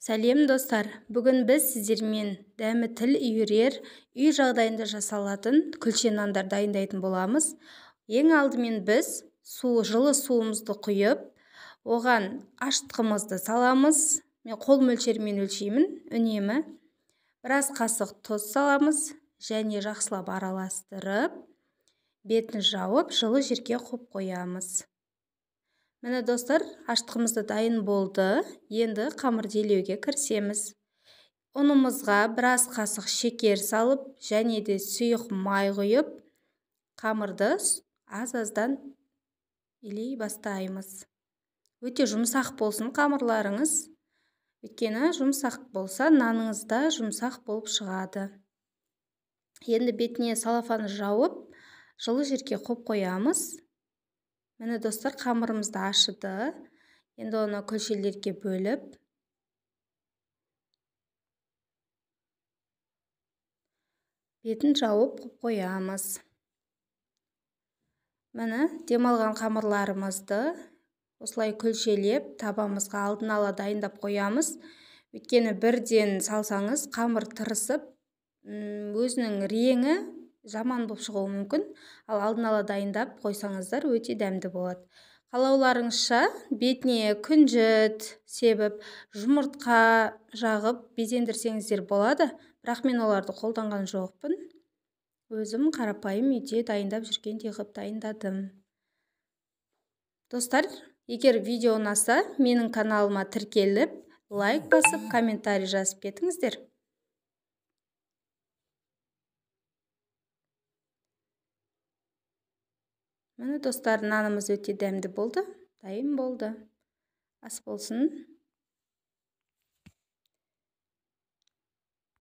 Сәлем достар! Бүгін біз сіздермен дәмі тіл үйірер үй жағдайында жасалатын күлше нандар дайындайтын боламыз. Ең алдымен біз жылы суымызды құйып, оған ашытқымызды саламыз. Мен қол мөлшерімен өлшеймін үнемі. Біраз қасық тұз саламыз және жақсылап араластырып, бетін жауып, жылы жерге қойып қоямыз. Міне достар, ашытқымыз да дайын болды. Енді қамырды илеуге кірісеміз. Ұнымызға біраз қасық шекер салып, және де сұйық май құйып, қамырды аз-аздан илей бастаймыз. Өте жұмсақ болсын қамырларыңыз. Өйткені жұмсақ болса, наныңыз да жұмсақ болып шығады. Енді бетіне салафан жауып, жылы жерге қойып қоямыз. Міне достар, қамырымыз да ашыды. Енді оны күлшелерге бөліп, бетін жауып қоямыз. Міне демалған қамырларымызды осылай күлшелеп табамызға алдын ала дайындап қоямыз. Өйткені бірден салсаңыз қамыр тырысып, өзінің реңі жаман болып шығуы мүмкін. Ал алдын ала дайындап қойсаңыздар өте дәмді болады. Қалауларыңызша бетіне күнжіт себіп, жұмыртқа жағып безендірсеңіздер болады. Бірақ мен оларды қолданған жоқпын. Өзім қарапайым үйде дайындап жүргендей қылып дайындадым. Достар, егер видео ұнаса, менің каналыма тіркеліп, лайк басып, комментарий жазып кетіңіздер. Міне достар, нанымыз өте дәмді болды, дайын болды. Ас болсын.